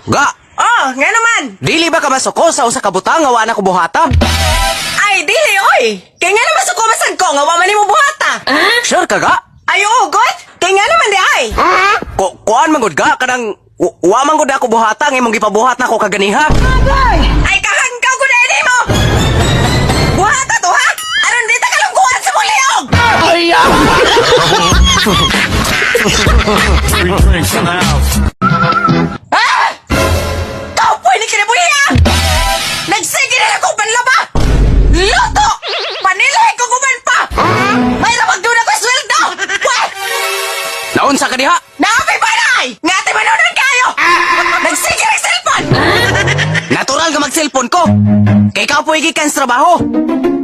Ga, Oh, nga naman. Dili ba ka masuko sa usa ka butang nga wa na ko buhata? Ay, dili, oy. Kay nga naman suko masag ko nga wa man nimo buhata. Sure ka ga? Ay, oo, god. Kay nga naman di ay. Kuan man gud ga kanang wa man gud ako buhata nga imong gipabuhat nako kaganiha. Ay, kahanggaw ko na ini mo. Buhata to, ha? Aron di ta kalungkuan sa mong liog. Three drinks in the house. Ah! Kaupoy ni kinabuhi, ah! Nagsige na lang kong panlaba! Luto! Panilay ko kuman pa! May lamag doon ako sweldo! Wah! Naunsa ka diha? Naapay pa na ay! Nga ate manunan kayo! Nagsige ng cellphone! Natural nga mag-cellphone ko. Kay kapoy gikan sa trabaho.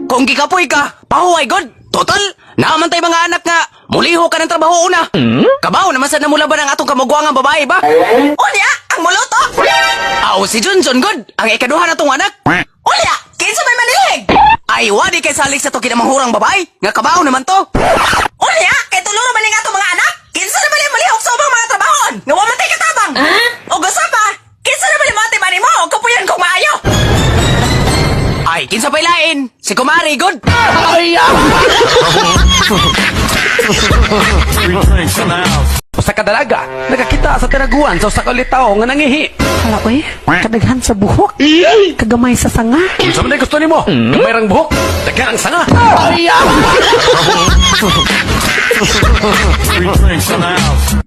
Kung gikapoy ka, pahuway god. Total, naaman tay mga anak nga muliho ka ng trabaho una. Kabaw naman sad na mula ba ng atong kamugwang babae ba? Unya, ang muluto! Aw si Junjun god, ang ikaduha na tong anak. Unya, kinsa may manilhig? Ay wadi kay salig sa to kinamangurang babae. Nga kabaw naman to. Unya, kay tuluro man ning atong mga anak? Kinsa naman yung malihok sa ubang mga trabahon? Nga wa man tay katabang! O gusto pa, kinsa naman yung mga timan mo? O kapuyan kong maayo! Ay kinsa pa'y lain? Si Kumari god. Three drinks in the house. Usa ka dalaga nakakita sa tiraguan sa usa ka litaw nga nangihi. Hala, oy, kadaghan sa buhok. Kagamay sa sanga. Unsa man day gusto nimo? Gamay rang buhok, daghan ang sanga. Three drinks in the house.